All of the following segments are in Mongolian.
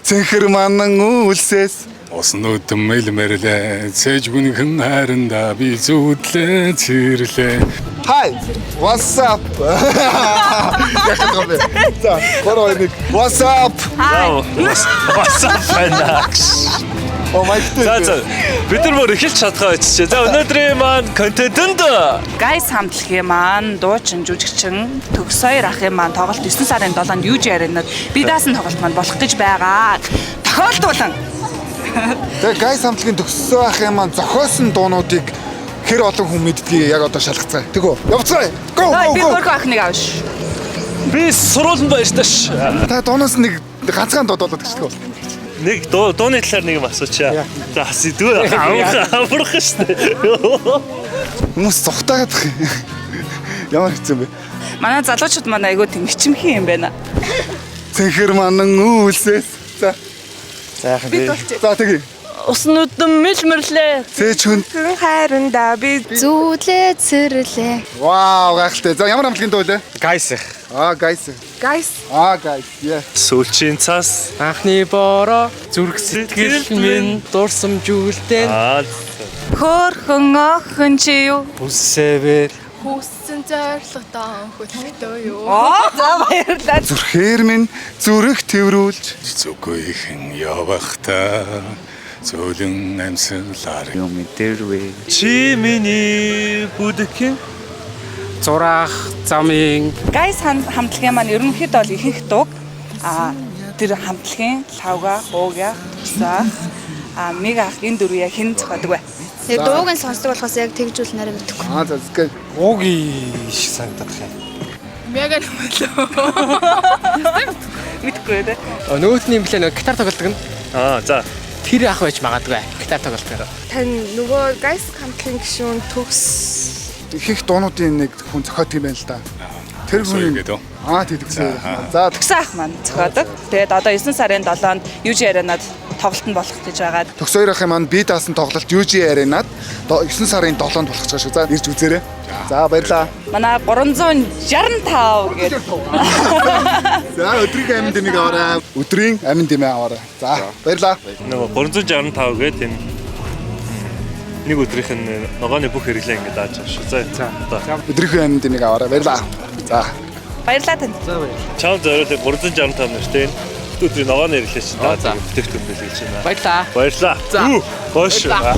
Цэнхэр манан үйлсээс Усан нүдэн мэлмэрлээ. Цээж гүнхэн хайранда би зүудлээ цэрлээ. Hi, what's up? Яг юм бэ. За, 3 2 1. What's up? What's up байна? Oh my god. За за. Бид нар бүр эхэлж чадхаа байчихжээ. За, өнөөдрийн маань контентэнд Гайс хамтлагийн маань дуучин, жүжигчин Төгсөөр ахын маань тоглолт 9 сарын 7-нд UG Arena-д би даасан тоглолт маань болох гэж байгаа. Тохиолдуулан. Тэгээ Гайс хамтлагийн төгссөн ахын маань зохиосон дуунуудыг хэр олон хүн мэддгийг яг одоо шалгацгаая. Тэгөө. Явцгаая. Go go Би go. хөрхөө охиныг авш. Би сургуулинд баяртай ш. Та дуунаас нэг ганцхан дуудуулаад гэждэг. Нэг дууны талаар нэг юм асуучаа. За, сэдвэр амрах шүү дээ. Хүмүүс цухтаагаад их. Ямар хэцүү юм бэ? Манай залуучууд маань айгүй тийм хичимхий юм байна. Цэнхэр манан үйлсээс. За. За, яах юм бэ? За, тэгье. Усан нүдэн мэлмэрлээ. Цээч хүн. Хайранда би Зүүлээ цэрлээ. Вау, гайхалтай. За, ямар хамтлагийн дуу лээ? Гайс их. Аа, Гайс. Гайс. Аа, Гайс. Yeah. Сүүлчийн цас. Анхны бороо зүрх сэтгэл минь дурсамжүүлдэн. Аа. Хөөхөн охин чи юу? Бүсэвэр Хүссэн зорилгодоо хөтлөгдөө юу? Оо, за, баярлалаа. Зүрхээр минь зүрх тэрврүүлж Зүгүйхэн явахта зөөлөн амьсгалаар юм дэрвэ. Чи миний бүдгэн Зураах замын Гайс хамтлагийн маань ерөнхийдөө бол ихэнх дууг тэр хамтлагийн Лавга, Ууга, Төгсөөх, Миг ах энэ дөрвөө яг хэн зохиодог вэ? Яг дууг нь сонсдог болохоос яг тэгжүүл нарай мэдэхгүй. Аа, за, згээ. уугийн шиг санагдах юм. Мега нэмэлээ. Мэдхгүй дээ. Нөгөөтний юм блэ, нөгөө гитар тоглодог нь. Аа, за. Тэр ах байж магадгүй. Гитар тоглодог. Тань нөгөө Гайс хамтлагийн гишүүн Төгс Ихэнх дуунуудын нэг хүн зохиодог юм байна л да. Тэр Төгсөө хүн гэдэг үү? Аа, тий, төгсөө. За, Төгсөө ах маань зохиодог. Тэгээд одоо 9 сарын 7-нд UG Arena-д тоглолт нь болох гэж байгаа. Төгсөөр ахын маань би даасан тоглолт UG Arena-д 9 сарын 7-нд болох гэж байгаа шүү. За, ирж үзээрэй. За, баярлалаа. Манай 365 гэдэг. За, өдрийн амин дэмийг аваарай. Өдрийн амин дэмээ аваарай. За, баярлалаа. Нөгөө 365 гэдэг энэ нэг өдрийнх нь ногооны бүх хэрэглээ ингээд дааж байгаа шүү. За. За. Өдрийнхөө амин дэмийг аваарай. Баярлалаа. За. Баярлалаа танд. Чам зориулах 365 нэртэй энэ өдрийн ногооны хэрэглээ чинь дааж За. бүтээгдэхүүн бэлгэлж байна. Баярлаа. Баярлалаа. За. Гоош. Баярлалаа.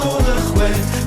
Дуулах вэ?